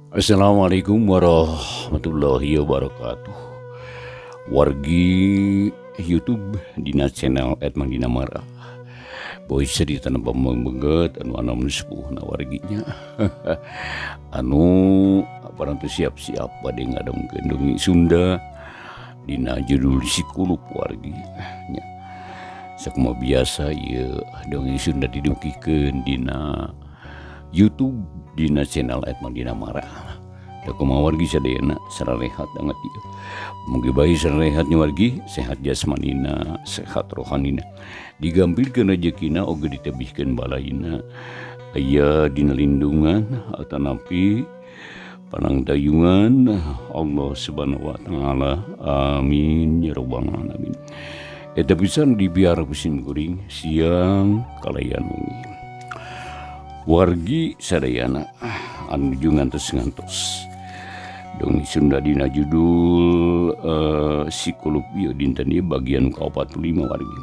Assalamualaikum warahmatullahi wabarakatuh. Wargi YouTube dina channel Edmang Dinamara. Boy cerita pembeget anu anu sepuhna warginya. Anu parantos siap-siap bade ngadongkeun dongeng Sunda dina judul Si Kulup wargi nya. Sakumaha biasa ieu dongeng Sunda didugikeun dina YouTube dina channel Edmang Dinamara. Da kumaha wargi sadayana sararehat banget ieu. Mugi bae sararehat nya wargi, sehat jasmanina, sehat rohanina. Digampilkeun rejekina oge ditebihkeun balaina. Aya dina lindungan atanapi panangtayungan Allah Subhanahu wa taala. Amin ya rabbal alamin. Eta pisan dibiar ku sim kuring siang kalayan wengi. Wargi sadayana anu nuju ngantos-ngantos dongeng Sunda dina judul Si Kulup ieu dinten ieu bagian ka-45 wargi.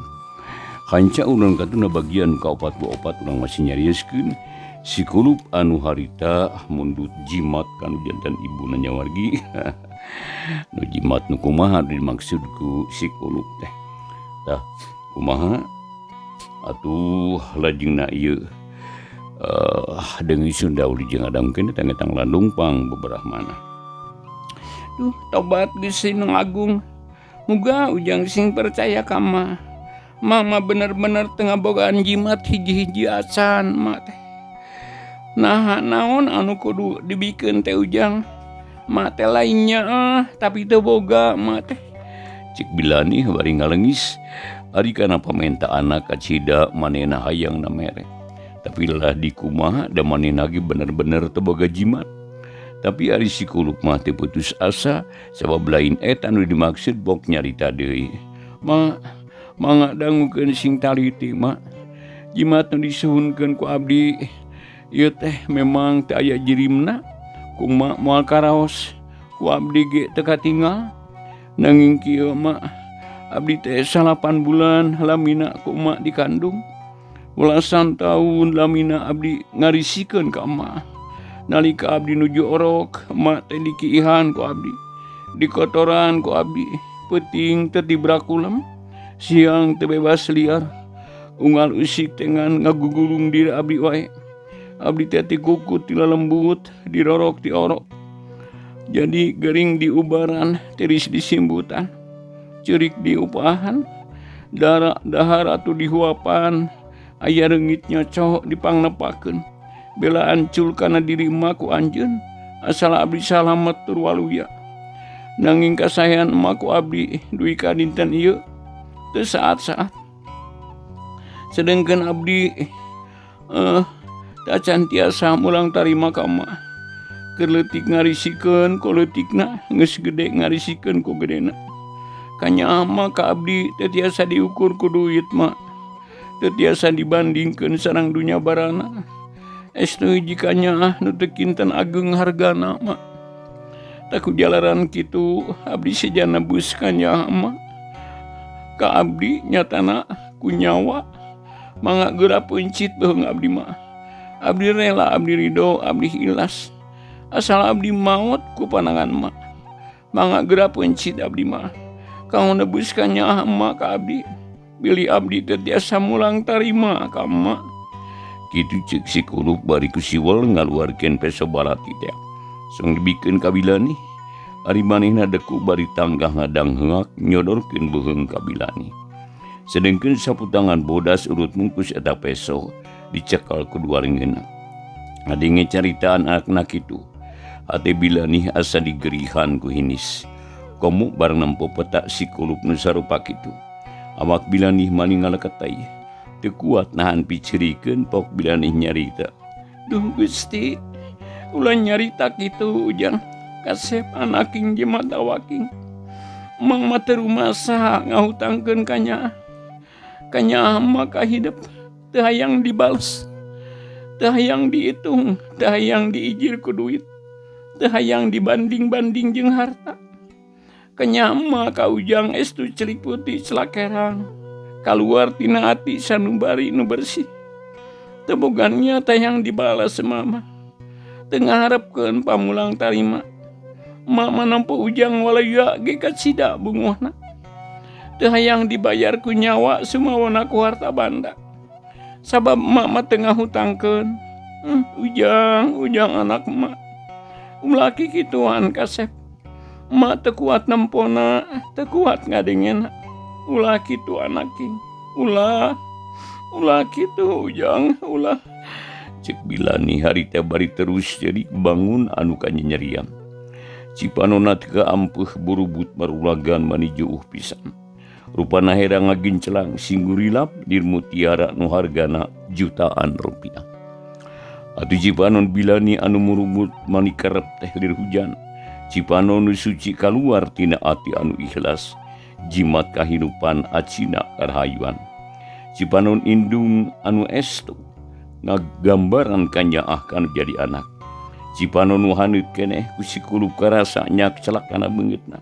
Hanca urang katuna bagian ka-44 urang masih nyarioskeun Si Kulup anu harita mundut jimat kanu janten ibuna nya wargi. Nu jimat nu kumaha dimaksud ku Si Kulup teh. Tah kumaha atuh lajengna ieu dongeng Sunda uli jeung ngadangkeun tang landung pang beberapa mana. Duh, tobat Gusti Nu Agung. Muga Ujang sing percaya ka Ma. Mama bener-bener teu ngabogaan jimat hiji-hiji acan ma teh. Nah, naon anu kudu dibikeun teh Ujang? Ma teh lainnya ah, tapi teu boga ma teh. Cik Bilani bari ngalengis ari kana pamenta anak kacida manehna hayang na mere. Tapi lah dikumaha da manehna ge bener-bener teu boga jimat. Tapi ari Si Kulup mah teu putus asa sabab lain eta nu dimaksud bok nyarita deui. Ma, mangga dangukeun sing taliti ma. Jimat nu disuhunkeun ku abdi ieu teh memang teu aya jirimna. Ku ma moal karaos, ku abdi ge teu katinggal. Nanging kieu ma, abdi teh 9 bulan lamina ku emak dikandung. Belasan tahun lamina abdi ngarisikeun ka emak. Nalika abdi nuju orok, emak teh dikiihan ku abdi, dikotoran ku abdi, peuting teu tibra kulem, siang teu bebas liar, unggal usik teh ngan ngagugulung diri abdi wae. Abdi teh tikukut ti lelembut, dirorok ti orok. Jadi gering diubaran, tiris disimbutan, ceurik diupahan, dara dahar atuh dihuapan, aya reungit nyocok dipangnepakeun. Bela ancul kana diri emak ku anjeun, asal abdi salamet tur waluya. Nanging kasaean emak ku abdi dugi ka dinten ieu teu saat-saat. Sedengkeun abdi tacan tiasa mulang tarima ka emak. Keur leutik ngarisikeun ku leutikna, geus gede ngarisikeun ku gedena. Kanyaah emak ka abdi teu tiasa diukur ku duit mak. Teu tiasa dibandingkeun sareng dunya barana. Estu hiji kanyaah nu teu kinten ageng hargana mak. Tah ku jalaran kitu abdi seja nebus kanyaah emak. Ka abdi nyatana ku nyawa mangga geura peuncit beuheung abdi mah. Abdi rela, abdi ridho, abdi ikhlas. Asal abdi maot ku panangan emak. Mangga geura peuncit abdi mah. Kanggo nebus kanyaah emak ka abdi. Bilih abdi teu tiasa mulang tarima ka emak. Kitu ceuk Si Kulup bari ku siwel ngaluarkeun peso balati teh. Song dibikeun ka Bilani. Ari manehna deku bari tanggah ngadangheak nyodorkeun beuheung ka Bilani. Sedengkeun sapu tangan bodas urut mungkus eta peso dicekal ku dua reungeunna. Ngadenge caritaan anakna kitu, hate Bilani asa digerihan ku hinis. Komo bareng nempo peta Si Kulup nu sarupa kitu. Awak Bilani mani ngaleketay. Teu kuat nahan piceurikeun pok Bilani nyarita. Duh Gusti, ulah nyarita kitu Ujang. Kasep anaking jimat awaking. Mang mah teu rumasa ngahutangkeun kanyaah. Kanyaah mah ka hidep teu hayang dibales. Teu hayang diitung, teu hayang diijir ku duit. Teu hayang dibanding-banding jeung harta. Kanyaah mah ka Ujang estu celik putih celakerang. Kaluar tina ati sanubari nu bersih. Teu boga niat hayang dibalas mama. Teu ngaharepkeun pamulang tarima. Emak mah nempo Ujang walaya ge kacida bunguhna. Teu hayang dibayar ku nyawa sumawana ku harta banda. Sabab emak mah teu ngahutangkeun. Ujang, Ujang anak emak. Ulah kikituan kasep. Emak teu kuat nempona, teu kuat ngadengena. Ulah kitu anak king. Ulah, ulah kitu Ujang, ulah. Cek Bilani harita bari terus jadi bangun anu kanyanyerian. Cipanona teu kaampeuh burubut marulagan mani jeuh pisan. Rupana herang ngagincelang singgurilap dir mutiara nu hargana jutaan rupiah. Atuh Cipanon Bilani anu murubut mani kerep teh lir hujan. Cipanon nu suci kaluar tina ati anu ikhlas. Jimat kahirupan acina karahayuan. Cipanon indung anu estu ngagambaran kanyaah kanu jadi anak. Cipanon nu haneut keneh ku si kulup karasa nyak celak kana beungeutna.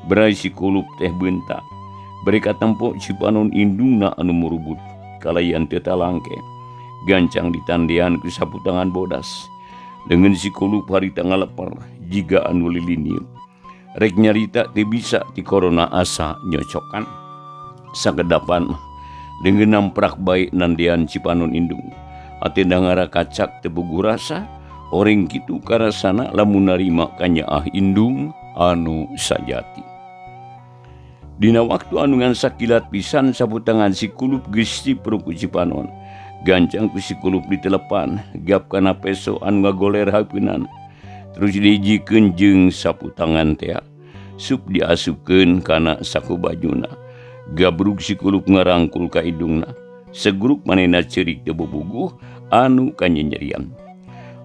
Berai si kulup teh beunta. Bari katempo Cipanon indungna anu murubut kalayan teu talangke. Gancang ditandean ku saputangan bodas. Dengan si kulup harita ngaleper jiga anu lilinieu. Rek nyarita teu bisa ti korona asa nyocokan. Sakedapan mah deungeun namprak bae nandean Cipanon indung. Atina ngarakacak teu puguh rasa, oreng kitu karasana lamun narima kanyaah indung anu sajati. Dina waktu anu ngan sakilat pisan saputangan si kulup geus cipruk ku Cipanon. Gancang ku si kulup ditelepan, gap kana peso anu ngagoler hapeunan. Terus dihijikeun jeung sapu tangan tea. Sup diasupkeun kana saku bajuna. Gabrug si kulup ngarangkul ka indungna. Segruk manehna ceurik teu bobogoh anu kanyanyerian.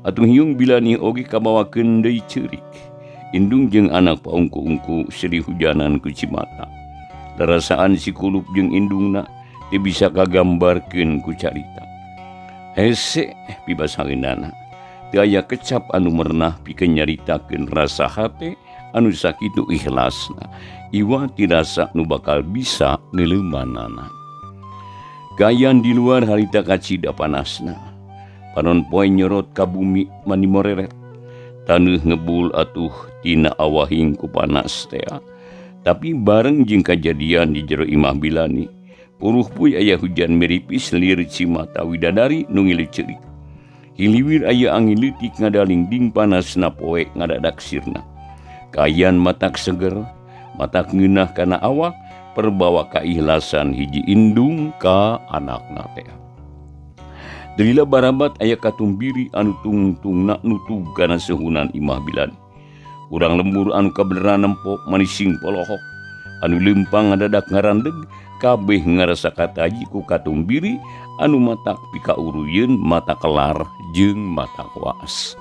Atuh hiung Bilani oge kabawakeun deui ceurik. Indung jeung anak paungku-ungku sedih hujanan ku cimata. Darasaan si kulup jeung indungna teu bisa kagambarkeun ku carita. Hese pibasaeunana. Teu aya kecap anu merenah pikeun nyaritakeun rasa hate anu sakitu ikhlasna. Iwa tirasa nu bakal bisa neuleumanana. Kaayaan di luar harita kacida panasna. Panon poe nyorot ka bumi mani moreret. Taneuh ngebul atuh tina awahing ku panas tea. Tapi bareng jeung kajadian di jero imah Bilani, puruh puy aya hujan meripis lir cimata widadari nu ngilu ceurik. Hiliwir aya angin leutik ngadaling-ding panasna poe ngadadak sirna. Kaayaan matak seger, matak ngeunah kana awak, perbawa kaikhlasan hiji indung ka anakna teh. Delila barabat aya katumbiri anu tungtungna nutug kana seuhunan imah Bilani. Urang lembur anu kabeneran nempo manising polohok, anu leumpang ngadadak ngarandeg, kabeh ngarasa kataji ku katumbiri anu matak pikauruyeun mata kelar jeung mata waas.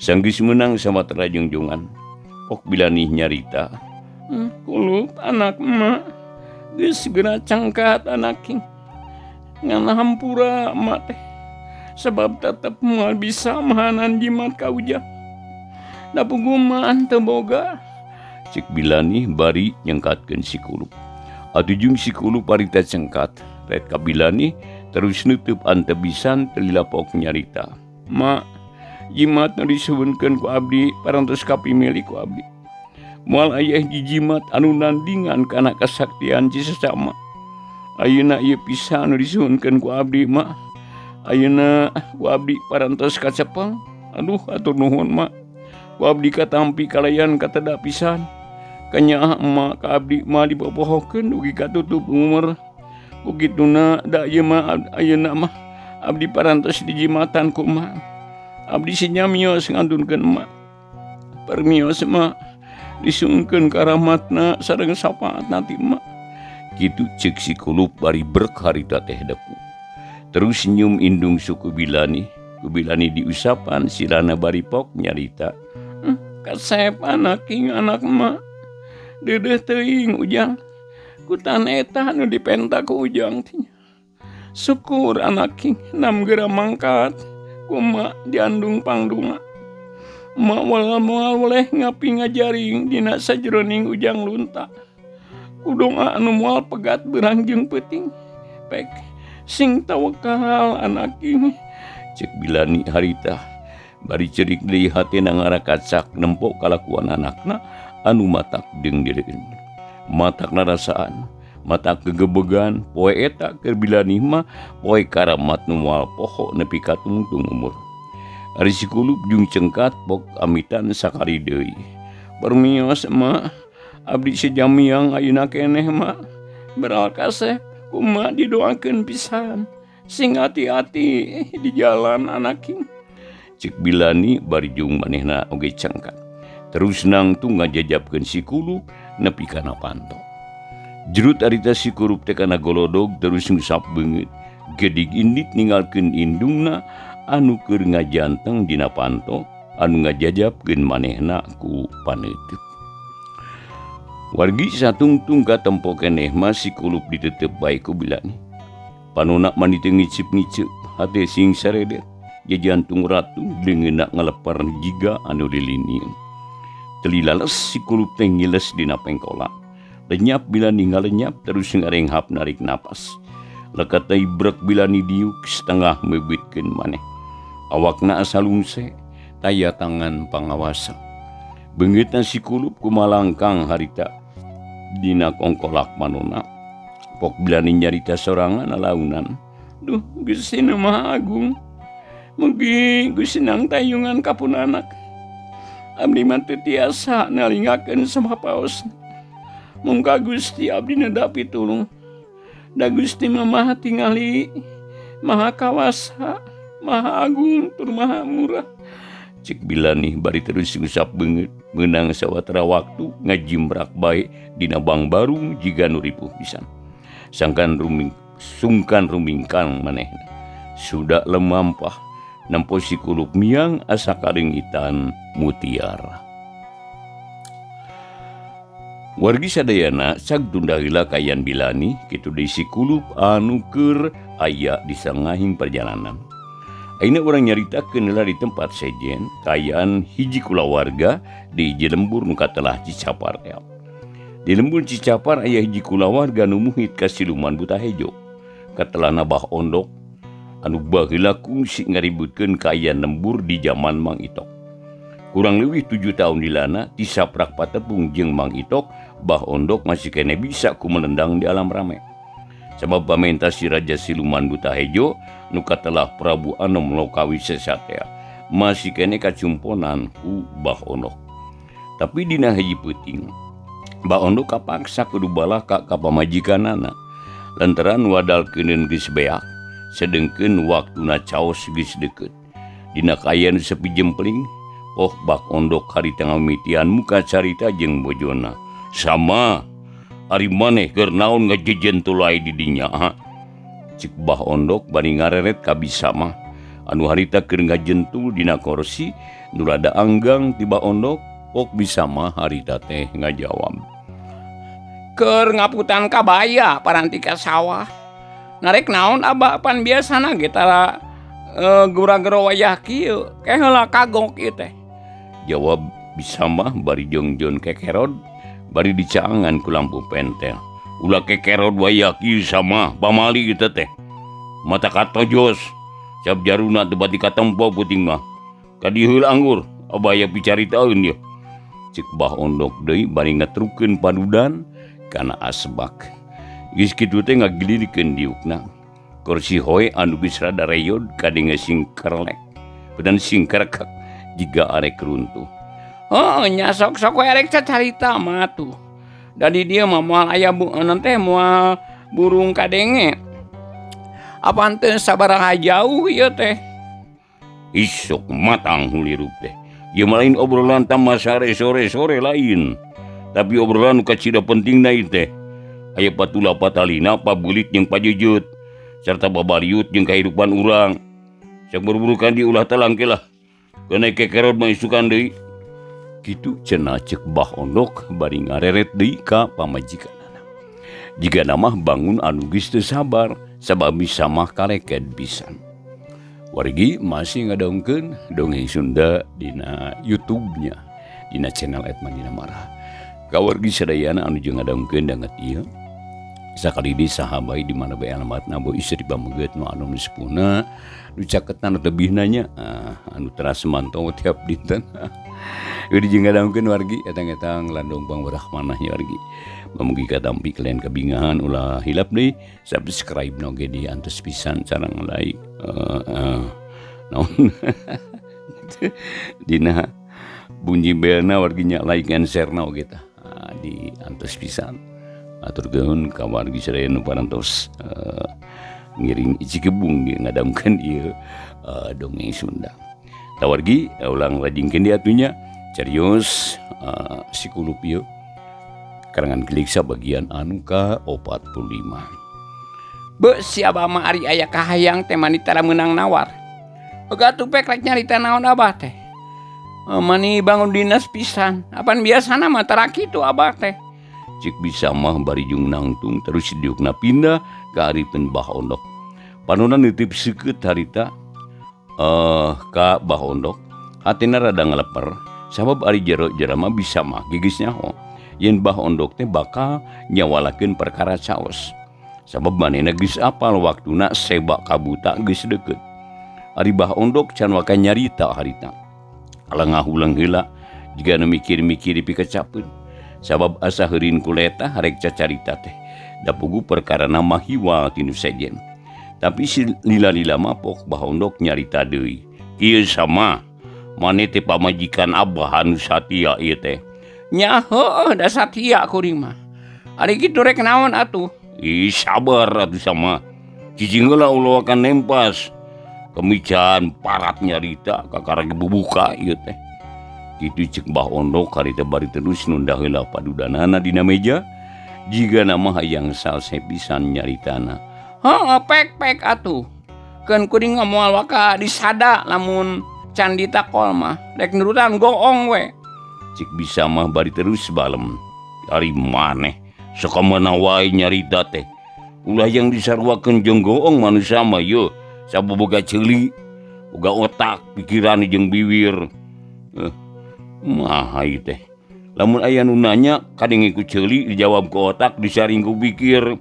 Sanggeus meunang samatra jungjongan, pok Bilani nyarita, Kulup anak emak geus geura cangkat anak king. Ngan hampura emak teh sebab tetep moal bisa mahanan jimat ka Ujang. Da puguman teu boga. Cek Bilani bari nyengkatkeun si kulup. Atuh jeung si kulup harita cengkat, ret ka Bilani terus nutup antebisan teu pok nyarita. Mak, jimat nu disuhunkeun ku abdi parantos kapimili ku abdi. Moal aya hiji jimat anu nandingan kana kasaktian ci sesama. Ayeuna ieu pisan nu disuhunkeun ku abdi, mak. Ayeuna ku abdi parantos kacepeng. Aduh, atur nuhun, mak. Ku abdi katampi kalayan kateda pisan. Kanyaah emak ka abdi mah dipopohokeun dugi katutup umur. Ku kituna da ieu mah ayeuna mah abdi parantos dijimatan ku emak. Abdi sinyamios ngantunkeun emak. Permios emak disungkeun karamatna sareng syafaatna ti emak. Kitu ceuk si kulup bari brek harita teh deku. Terus senyum indung suku Bilani. Ku Bilani diusapan silana bari pok nyarita. Kasep anak king anak emak. Dedeh teuing Ujang. Kutan eta nu dipenta ku Ujang teh. Syukur anak king nam geura mangkat. Ku emak diandung pangdunga. Emak moal boleh ngapi ngajaring dina sajroning Ujang lunta. Ku doa anu moal pegat beurang jeung peuting. Pek sing tawakal anak king. Cek Bilani harita Bari cerik deui hatena ngarakacak nempo kalakuan anakna anu matak deung direun. Matak narasaan, matak gegebegan, poe eta keur Bilani mah poe karamat nu moal poho nepi ka tungtung umur. Ari si Kulup jeung cengkat pok amitan sakali deui. Permios mak, abdi sejamiang ayeuna keneh mak. Beral kasep kumaha didoakeun pisan. Sing hati-hati di jalan anak king. Cek Bilani bari jeung manehna oge cengkat. Terus nangtung ngajajabkeun si Kulup nepi kana panto. Jerut harita si Kulup teh kana golodog terus ngusap beungeut. Gedig indit ninggalkeun indungna anu keur ngajanteng dina panto anu ngajajabkeun manehna ku paneuteut. Wargi satungtung ka tempo keneh mah si Kulup ditetep bae ku Bilani. Panona mani teu ngiceup-ngiceup, hate sing saredet. Jantung ratu deungeunna ngalepar jiga anu lilinian. Telilales si Kulup teh ngiles dina pengkolan. Lenyap Bilani ngalenyap terus ngarenghap narik napas. Lekat teh brek Bilani diuk setengah meubitkeun maneh. Awakna asa lungse, taya tangan pangawasa. Beungeutna si Kulup kumalangkang harita dina kongkolak manona. Pok Bilani nyarita sorangan alaunan. Duh, Gusti nu Maha Agung. Mugi Gusti nang tayungan ka pun anak. Abdi mah teu tiasa nalingakeun samapaosna. Mungka Gusti abdi nedapi tulung. Da Gusti mah Maha tingali, Maha kawasa, Maha Agung tur Maha Murah. Cek Bilani bari terus ngusap beungeut meunang sawatara waktu ngajimrak bae dina bangbarung jiga nu ripuh pisan. Sangkan ruming sungkan rumingkang manehna. Sudah lemampah nempo si Kulup miang asa kareungitan mutiara. Wargi sadayana cag tunda heula kaayaan Bilani kitu deui si Kulup anu keur aya di sangahing perjalanan. Ayeuna urang nyaritakeun heula di tempat sejen kaayaan hiji kulawarga di hiji lembur nu katelah Cicapar teh. Di lembur Cicapar aya hiji kulawarga nu muhit ka siluman buta hejo. Katelahna Bah Ondok anu baheula kungsi ngaributkeun kaayaan lembur di jaman Mang Itok. Kurang leuwih 7 tahun dilana tisaprak patepung jeung Mang Itok, Bah Ondok masih kene bisa ku melendang di alam rame. Sabab pamenta si Raja Siluman Buta Hejo nu katelah Prabu Anom Lokawi Sesatea masih kene kacumponan ku Bah Ondok. Tapi dina hiji peuting, Bah Ondok kapaksa kudu balaka ka pamajikanana lantaran wadal keuneun geus beak, sedengkeun waktuna caos geus deukeut. Dina kaayaan sepi jempling, poh Bah Ondok harita ngamimitian muka carita jeung bojona. Sama ari maneh keur naon ngajejen tulai di dinya ha? Cik Bah Ondok bari ngareret ka bisa mah anu harita keur ngajentul dina korsi nu rada anggang ti Bah Ondok, pok bisa mah harita teh ngajawab. Keur ngaputan kabaya paranti ka sawah. Narek naon abah pan biasana ge tara gura-gero wayah kieu, ke heula kagok ieu teh. Jawab bisa mah bari jongjon kekerod bari dicaangan ku lampu pentel. Ulah kekerod wayah kieu sama pamali kitu teh. Mata katojos cap jaruna teu bati katempo puting mah. Kadiheul anggur abah aya picaritaeun ieu. Cek Bah Ondok deui bari ngetrukeun padudan kana asbak. Geus kitu teh ngagilirkeun diukna. Kursi hoe anu geus rada reyod kadenge sing kerlek. Bedan sing kerekek jiga arek runtuh. Oh, nya sok-sok we arek cacarita mah tuh. Da di dieu mah moal aya teh moal burung kadenge. Apaan teh sabaraha jauh ieu teh? Isok matang hulirup teh. Ieu mah lain obrolan tamasare sore-sore lain. Tapi obrolan nu kacida pentingna ieu teh. Aya patula patalina, pabulit jeung pajejeut serta babariut jeung kahirupan urang. Sok buru-buru kan diulah talang ke lah. Keuna kekerod mah isukan deui. Kitu cenah ceuk Bah Ondok bari ngareret deui ka pamajikanana. Jigana mah bangun anu geus teu sabar sabab bisa mah kaleked pisan. Wargi masih ngadongkeun dongeng Sunda dina YouTube-nya dina channel @mandinamarah. Ka wargi sadayana anu jeung ngadongkeun danget ieu. Sakali deui saha bae di mana bae alamatna boh istri pameget nu anu sepuhna nu caketan lebihna nya anu teras mantau tiap dinten. Ieu jeung ngadangkeun wargi etang-etang landong pangwarahmanah nya wargi. Mugi katampi kalian kabingahan ulah hilap deui subscribe na oge di antos pisan sareng like naon dina bunyi belna wargi nya like and share na oge tah di antos pisan. Atur nuhun ka wargi sadaya nu parantos ngiring Icikebung ngadamkeun ieu dongeng Sunda. Tah wargi ulang rajingkeun di atunya carios si kulup ieu karangan Kiliksa bagian anu ka-45. Beuh si abah mah ari aya kahayang teh mani tara meunang nawar. Euga atuh pek rek nyarita naon abah teh. Mani bangun dinas pisan, apan biasana mah tara kitu abah teh. Cik bisa mah bari jeung nangtung terus diukna pindah ka arifeun Bah Ondok. Panona nitip seukeut harita ka Bah Ondok. Hatina rada ngaleper sabab ari jero jerama bisa mah geus nyaho yen Bah Ondok teh bakal nyawalakeun perkara caos. Sabab manehna geus apal waktuna sebak kabuta geus deukeut. Ari Bah Ondok can waka nyarita harita. Alangah ulang heula jiga nu mikir-mikir pikacapeun. Sabab asa heurin kuleta harek cacarita teh da pugu perkara nama hiwal tinu sejen. Tapi si lila-lila mapok Bah Ondok nyarita deui. Kieu sama maneh teh pamajikan abah anu satia ieu teh. Nya heueuh da satia kuring mah. Ari kitu rek naon atuh? Ih sabar atuh sama. Cicing heula ulah akan nempas. Kemican parat nyarita kakara bubuka ieu teh. Kitu cek Bah Ondok harita bari terus nunda heula padudanana dina meja jiga nama hayang salse pisan nyaritana. Heuh pek-pek atuh. Keun kuring moal waka disada lamun can ditakol mah rek nurutan goong we. Cik bisa mah bari terus balem. Ari maneh sakamana wae nyarita teh. Ulah yang disaruakeun jeung goong manusia mah yeuh saboboga ceuli, boga otak, pikiran jeung biwir. Mah ieu teh. Lamun aya nu nanya kadenge ku ceuli dijawab ku otak disaring ku pikir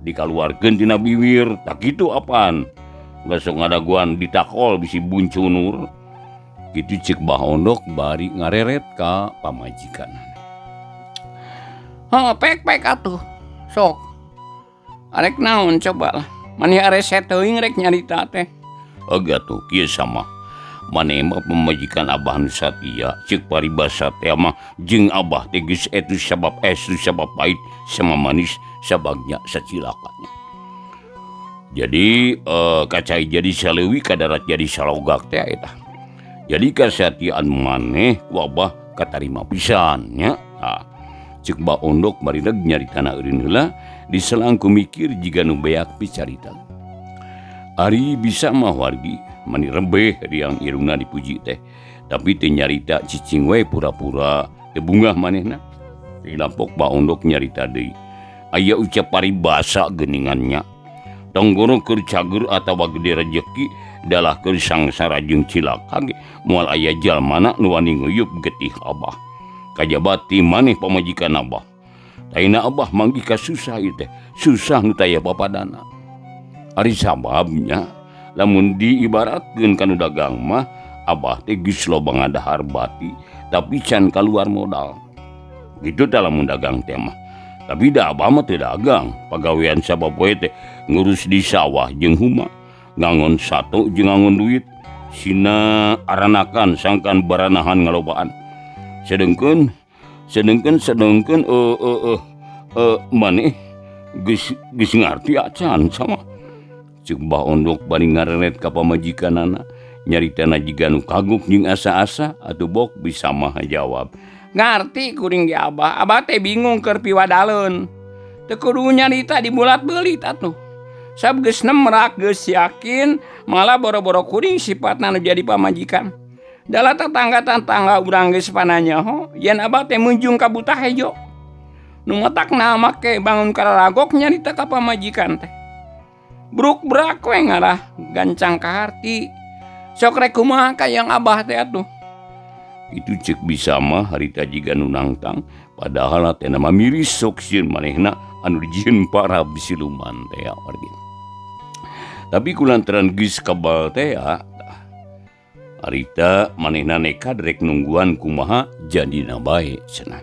dikaluarkeun tina biwir. Tak kitu apaan? Ulah sok ngadaguan ditakol bisi buncunur. Kitu cek Bah Ondok bari ngareret ka pamajikan. Heuh pek-pek atuh. Sok. Arek naon coba lah. Mani arese teuing rek nyarita teh. Euga tuh kieu sama. Maneh mah pamajikan abah nu satia cek paribasa teh mah jeung abah teh geus etu sabab estu sabab pahit sama manis sabagnya sacilakanya. Jadi kacai jadi saleuwi kadarat jadi salogak teh eta. Jadi kasatiaan maneh ku abah katarima pisan nya. Tah cek Bah Ondok bari reg nyaritana eureun heula diselang ku mikir jiga nu beak picarita. Ari bisa mah wargi mani rebeh riang irungna dipuji teh. Tapi teu nyarita cicing we pura-pura teu bungah manehna. Dilampok Bah Ondok nyarita deui. Aya ucap paribasa geuningannya. Tenggoro keur cager atawa gede rejeki dalah keur sangsara jeung cilaka ge moal aya jalmana nu wani nguyup getih abah. Kajaba ti maneh pamajikan abah. Taina abah manggih ka susah ieu teh, susah nu taya papadana. Ari sababnya lamun diibaratkeun kana dagang mah abah teh geus loba ngadahar bati tapi can kaluar modal. Kitu tah lamun dagang teh mah. Tapi da abah mah teu dagang, pagawean sabapoe teh ngurus di sawah jeung huma, ngangon sato jeung ngangon duit, sina aranakan sangkan baranahan ngalobaan. Sedengkeun maneh geus ngarti acan sama. Cek Bah Ondok bari ngareret ka pamajikanana, nyaritana jiga nu kagok jeung asa-asa atuh bok bisa mah jawab. Ngarti kuring ge abah, abah teh bingung keur piwadaleun. Teu kudu nyarita dibulat beulit atuh. Sab geus nemrak geus yakin malah boro-boro kuring sifatna nu jadi pamajikan. Dalah tetangga-tetangga urang geus pananyaho yen abah teh munjung ka buta hejo. Nu matakna make bangun kararagok nyarita ka pamajikan teh. Bruk-brak we ngarah gancang ka harti. Sok rek kumaha ka yang abah teh atuh. Itu cek bisa mah harita jiga nu nangtang padahal hatena mah miris sok sieun manehna anu dijieun para siluman teh wargi. Tapi kulantaran geus kebal teh harita manehna nekat rek nungguan kumaha jadina bae cenah.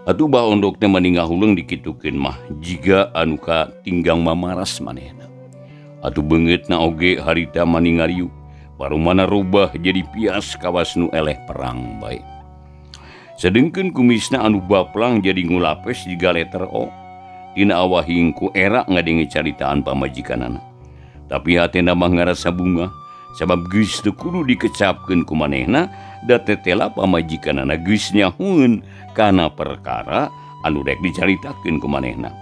Atuh Bah Ondok teh mani ngahuleng dikitukeun mah jiga anu ka tinggang mamaras manehna. Atuh beungeutna oge harita mani ngariuk, parumana robah jadi pias kawas nu eleh perang bae. Sedengkeun kumisna anu baplang jadi ngulapes jiga letter O. Tina awahing ku era ngadenge caritaan pamajikanana. Tapi hatena mah ngarasa bungah sabab geus teu kudu dikecapkeun ku manehna da tetela pamajikanana geus nyahueun kana perkara anu rek dicaritakeun ku manehna.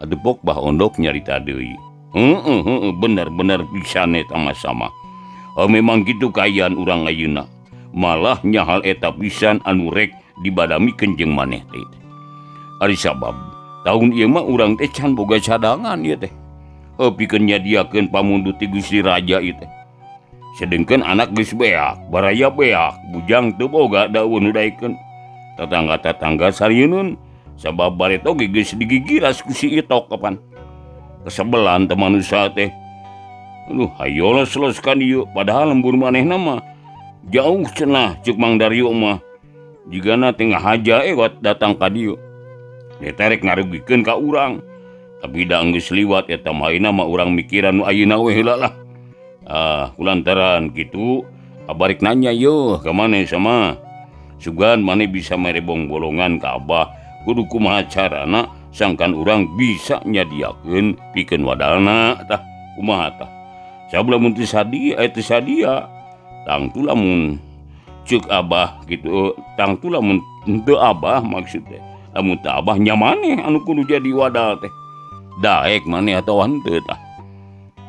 Atuh pok Bah Ondok nyarita deui. Heeh heeh bener-bener pisan eta mah sama. Oh, memang kitu kaayaan urang ayeuna. Malah nyahal eta pisan anu rek dibadamikeun jeung maneh teh. Ari sabab taun ieu mah urang teh can boga cadangan ieu teh. Heuh pikeun nyadiakeun pamundut ti Gusti Raja ieu teh. Sedengkeun anak geus beak, baraya beak, bujang teu boga daun nu daekeun. Tetangga-tetangga sarieun sabab bareto ge geus digigiras ku si Itok kapan. Kesebelan teh manusia teh. Aduh, hayo los-los kan ieu padahal lembur manehna mah jauh cenah ceuk Mang Daryo mah. Jigana teh ngahaja wat datang ka dieu. Eta rek ngarugikeun ka urang. Tapi da geus liwat eta mah ayeuna mah urang mikiran nu ayeuna we heula lah. Ah, kulantaran kitu abarik nanya yo ka maneh sama. Sugan maneh bisa mere bongbolongan ka Abah, kudu kumaha carana sangkan urang bisa nyadiakeun pikeun wadalna tah kumaha tah. Sabab lamun teu sadia teu sadia tangtu lamun ceuk Abah kitu tangtu lamun teu Abah maksud teh. Lamun teu Abah nya maneh anu kudu jadi wadal teh. Daek maneh atawa henteu tah.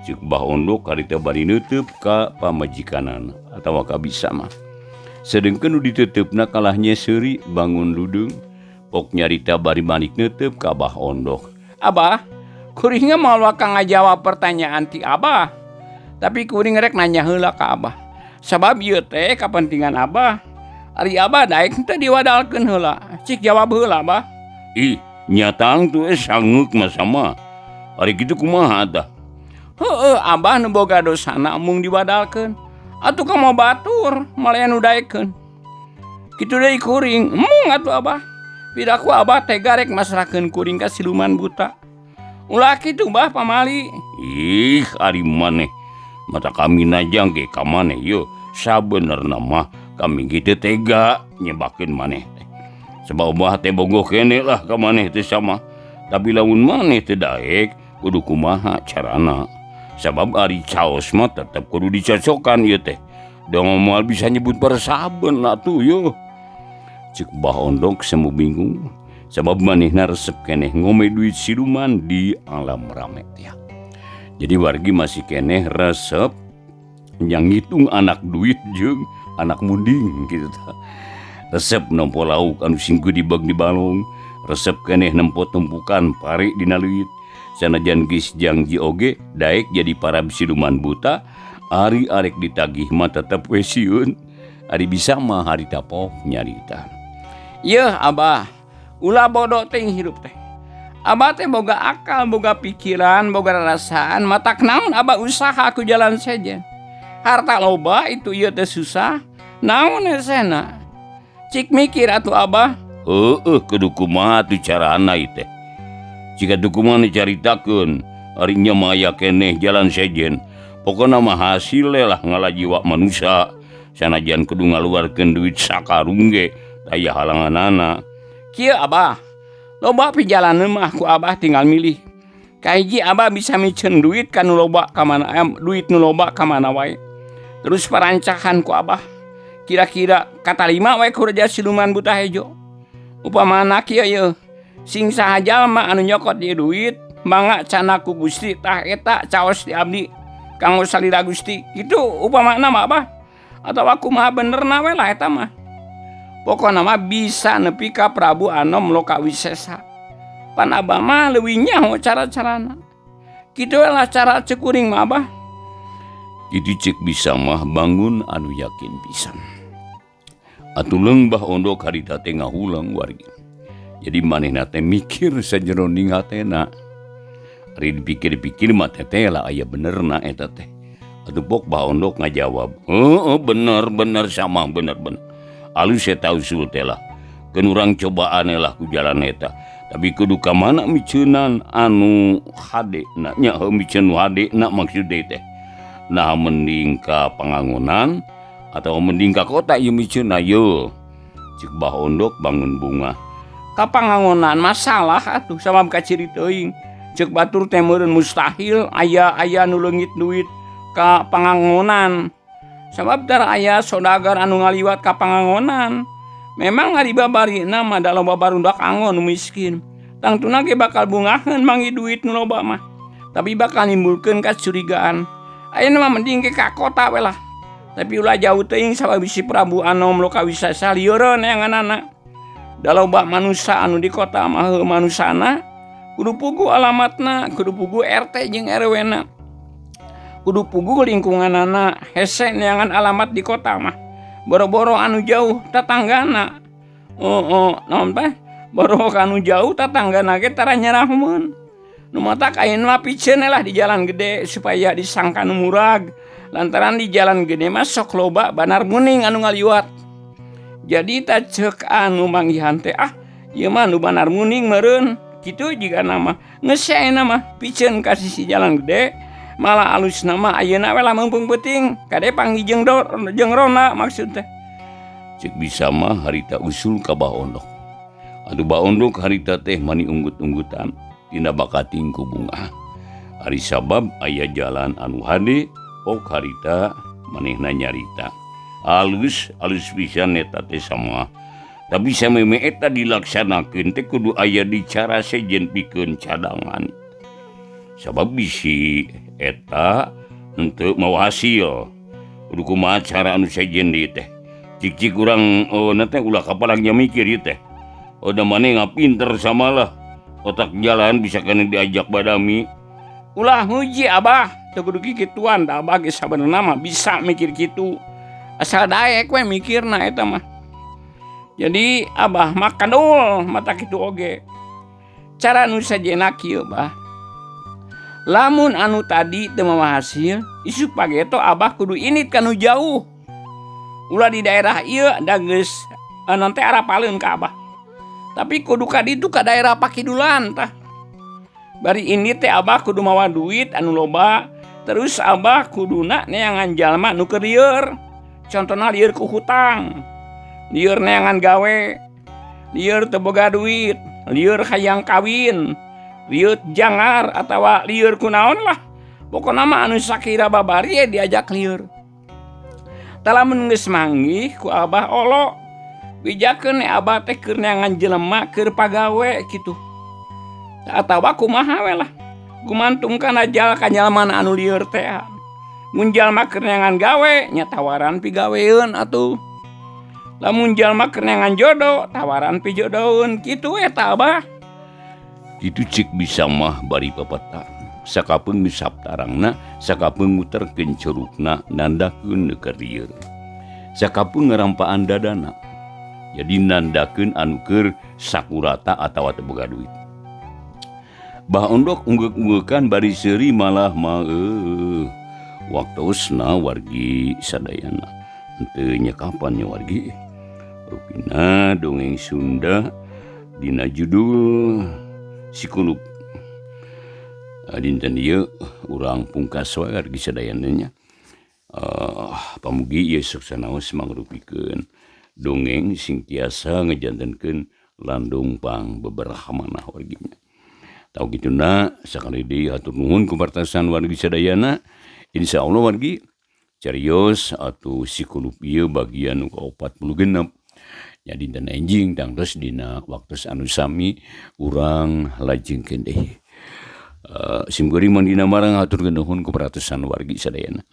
Ceuk Bah Ondok harita bari neuteub ka pamajikanana atawa ka bisa mah. Sedengkeun nu diteuteup-na kalahnya seuri bangun ludeung. Pok nyarita bari balik neuteub ka Bah Ondok. Abah, kuring moal waka ngajawab pertanyaan ti Abah. Tapi kuring rek nanya heula ka Abah. Sabab ieu teh kapentingan Abah. Ari Abah daek teh diwadalkeun heula. Cik jawab heula, Abah. Ih, nya tangtu sangeuk mah sama. Ari kitu kumaha tah? Heueuh, Abah nu boga dosana mung diwadalkeun. Atuh kamu batur malah nu daekeun. Kitu deui kuring, embung atuh Abah. Pidaku Abah tega rek masrahkeun kuring ka siluman buta. Ulah kitu Bah pamali. Ih, ari maneh. Mata kami najang ge ka maneh yeuh. Sabenerna mah kami ge teu tega nyebakeun maneh teh. Sebab Abah teh bogoh keneh lah ka maneh teh sama. Tapi lamun maneh teu daek kudu kumaha carana. Sabab ari caos mah tetep kudu dicocokan ieu teh. Da moal bisa nyebut persaben atuh yeuh. Ceuk Bah Ondok semu bingung sabab manehna resep keneh ngome duit siluman di alam rame teh. Jadi wargi masih keneh resep yang ngitung anak duit jeung anak munding gitu tah. Resep nempo lauk anu sing gede bag di balong, resep keneh nempo tumpukan pare dina leuit. Sanajan geus jangji oge daek jadi para siluman buta, ari arek ditagih mah tetep we sieun. Ari bisa mah harita pok nyarita. Yeuh Abah, ulah bodoh teh hirup teh. Abah teh boga akal, boga pikiran, boga rarasaan, matak naon Abah usaha ku jalan sejen. Harta loba itu ieu teh susah, naon hesena. Cik mikir atuh Abah. Heueuh kudu kumaha tuh carana ieu teh. Jika dukungan dicaritakeun, ari nya mah aya keneh jalan sejen. Pokona mah hasile lah ngalajiwa manusia. Sanajan kudu ngaluarkeun duit sakarung ge, aya halanganana. Kieu Abah, loba pijalaneun mah ku Abah tinggal milih. Kahiji Abah bisa miceun duit ka nu loba ka mana, duit nu loba ka mana wae. Terus parancahan ku Abah. Kira-kira katalima wae ku raja siluman buta hejo. Upamana kieu yeuh. Sing saha jalma anu nyokot ieu duit, mangga cana ku Gusti tah eta caos di abdi kanggo salira Gusti. Kitu upamana mah Abah. Atawa kumaha benerna we lah eta mah. Pokona mah bisa nepi ka Prabu Anom Lokawisesa. Pan Abah mah leuwih nyaho cara-carana. Kitu we lah cara ceuk kuring mah Abah. Kitu ceuk bisa mah bangun anu yakin pisan. Atuh leung Bah Ondok harita teh ngahulang wargi. Jadi manehna teh mikir sajeroning hatena. Ari dipikir-pikir mah teh lah aya benerna eta teh. Atuh pok Bah Ondok ngajawab, "Heeh, bener bener sama bener bener. Alus eta usul teh lah. Keun urang cobaan lah ku jalan eta. Tapi kudu ka mana miceunan anu hade na nya heuh miceun nu hade na maksud teh. Nah mending ka Pangangonan atau mending ka kota ieu miceunna ye." Cek Bah Ondok bangun bunga. Ka Pangangonan masalah atuh sabab kaciri teuing. Cek batur teh meureun mustahil aya-aya nu leungit duit ka Pangangonan. Sabab tara aya sodagar anu ngaliwat ka Pangangonan. Memang ari babarina mah da loba barudak angon nu miskin. Tangtuna ge bakal bungaheun manggih duit nu loba mah. Tapi bakal nimbulkeun kacurigaan. Ayeuna mah mending ge ka kota we lah. Tapi ulah jauh teuing sabab bisi Prabu Anom Lokawisesa lieureun neanganana. Da loba manusa anu di kota mah heuh manusana kudu puguh alamatna, kudu puguh RT jeung RW-na. Kudu puguh lingkunganana, hese neangan alamat di kota mah. Boro-boro anu jauh tatanggana. Oh, naon teh? Boro anu jauh tatanggana ge tara nyerahmeun. Nu matak ayeuna mah piceun lah di jalan gede supaya disangka nu murag. Lantaran di jalan gede mah sok loba banar muning anu ngaliwat. Jadi ta ceuk anu manggihan teh ah ieu mah nu banar muning meureun. Kitu jigana mah. Geus ayeuna mah piceun ka sisi jalan gede. Malah alusna mah ayeuna we lah meungpeung peuting kade panggih jeung jeung rona maksud teh. Cek bisa mah harita usul ka Bah Ondok. Atuh Bah Ondok harita teh mani unggut-unggutan tina bakating ku bunga. Ari sabab aya jalan anu hade ok harita manehna nyarita. Alus alus pisan eta teh sama. Tapi sameme eta dilaksanakeun teh kudu aya di cara sejen pikeun cadangan. Sabab bisi eta henteu mau hasil. Kudu kumaha cara anu sejen deui teh. Cik-cik urang oh na teh ulah kapalangnya mikir ieu teh. Oh da maneh ngapinter samalah. Otak jalan bisa kana diajak badami. Ulah muji abah, teu kudu kikituan da abah ge sabenerna mah bisa mikir kitu. Asal daek we mikirna eta mah. Jadi abah mah kadul mata kitu oge. Cara nu sajena kieu bah. Lamun anu tadi teu mawa hasil, isuk pageto abah kudu init ka nu jauh. Ulah di daerah ieu da geus naon teh arapaleun ka abah. Tapi kudu ka ditu ka daerah Pakidulan tah. Bari ini teh abah kudu mawa duit anu loba, terus abah kuduna neangan jalma nu keur lieur. Contona lieur ku hutang, lieur neangan gawe, lieur teu boga duit, lieur hayang kawin, lieur jangar atawa lieur kunaon lah. Pokona mah anu sakira babari diajak lieur. Tah lamun geus manggih ku abah olo, bejakeun abah teh keur neangan jelema keur pagawe kitu. Atawa kumaha we lah. Gumantung kana jal ka jalmana anu lieur teh. Mun jalma keur neangan gawe nya tawaran pigaweun atuh. Lamun jalma keur neangan jodoh tawaran pijodoheun kitu eta abah. Kitu cik bisa mah bari papata. Sakapeung ngesap tarangna, sakapeung muterkeun curugna nandakeun nu keur lieur. Sakapeung ngarampaan dadana. Jadi nandakeun anu keur sakurata atawa teu boga duit. Bah Ondok unggeuk-unggeukan bari seuri malah mah waktosna wargi sadayana. Henteu nyekapan nya wargi. Rupina dongeng Sunda dina judul Sikulup. Dinten ieu urang pungkas wae wargi sadayana nya. Pamugi ieu suksanaos mangrupikeun dongeng sing tiasa ngejantenkeun landung pang beberaha manah wargi nya. Tau kituna sakali deui hatur nuhun ku partasan wargi sadayana. Insyaallah wargi carios atuh Sikulup ieu bagian nu ka-46. Nya dinten enjing tangtos dina waktos anu sami urang lajengkeun deui. Sim kuring mandina marang hatur nuhun ku perhatosan wargi sadayana.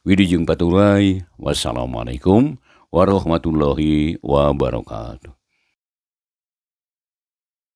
Widi jeung paturay. Wassalamualaikum warahmatullahi wabarakatuh.